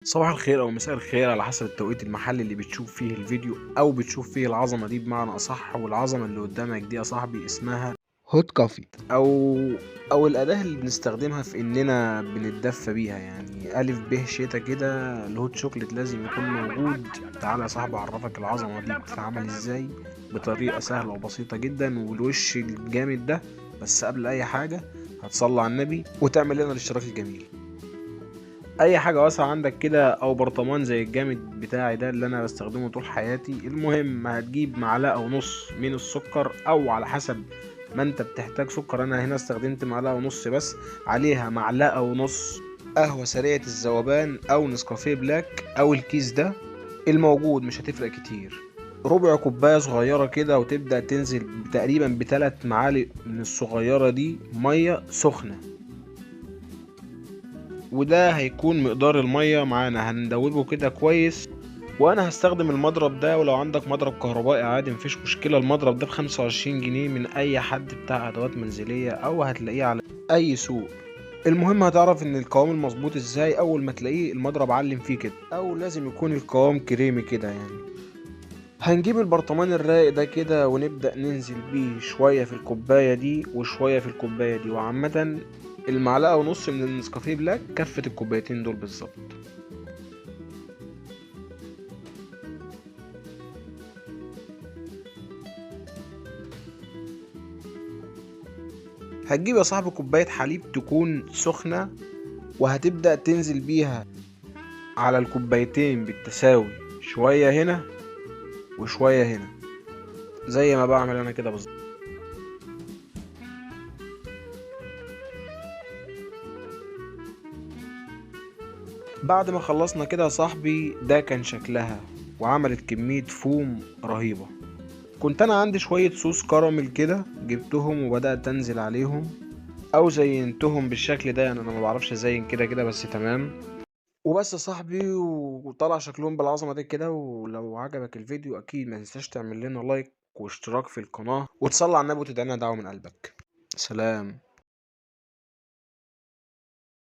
صباح الخير او مساء الخير على حسب التوقيت المحلي اللي بتشوف فيه الفيديو او بتشوف فيه العظمة دي بمعنى اصح. والعظمة اللي قدامك دي يا صاحبي اسمها hot coffee او الاداة اللي بنستخدمها في اننا بنتدفى بيها، يعني الف ب شتا كده. ال hot chocolate لازم يكون موجود. تعالى يا صاحبي اعرفك العظمة دي بتتعمل ازاي بطريقة سهلة وبسيطة جدا والوش الجامد ده. بس قبل اي حاجة هتصلي على النبي وتعمل لنا الاشتراك الجميل. اي حاجة واسعة عندك كده او برطمان زي الجامد بتاعي ده اللي انا بستخدمه طول حياتي. المهم هتجيب معلقه ونص من السكر او على حسب ما انت بتحتاج سكر. انا هنا استخدمت معلقه ونص بس، عليها معلقه ونص قهوة سريعة الذوبان او نسكافيه black او الكيس ده الموجود، مش هتفرق كتير. ربع كوباية صغيرة كده، وتبدا تنزل تقريبا ب3 معالق من الصغيرة دي مية سخنة، وده هيكون مقدار المية معانا. هندوبه كده كويس، وانا هستخدم المضرب ده، ولو عندك مضرب كهربائي عادي مفيش مشكلة. المضرب ده ب25 جنيه من اي حد بتاع ادوات منزلية او هتلاقيه على اي سوق. المهم هتعرف ان القوام المظبوط ازاي اول ما تلاقيه المضرب علم فيه كده، او لازم يكون القوام كريمي كده يعني. هنجيب البرطمان الرايق ده كده ونبدأ ننزل بيه شوية في الكوباية دي وشوية في الكوباية دي. وعامة المعلقة ونص من النسكافيه black كفت الكوبايتين دول بالظبط. هتجيب يا صاحبي كوباية حليب تكون سخنة، وهتبدأ تنزل بيها على الكوبايتين بالتساوي، شوية هنا وشوية هنا زي ما بعمل انا كده بالظبط. بعد ما خلصنا كده يا صاحبي ده كان شكلها، وعملت كمية فوم رهيبة. كنت انا عندي شوية صوص كراميل كده جبتهم وبدأت انزل عليهم او زينتهم بالشكل ده، يعني انا ما بعرفش ازين كده كده بس تمام. وبس يا صاحبي، وطلع شكلهم بالعظمة دي كده. ولو عجبك الفيديو اكيد ما تنساش تعمل لنا لايك واشتراك في القناة، وتصلي على النبي وتدعي لنا دعوة من قلبك. سلام.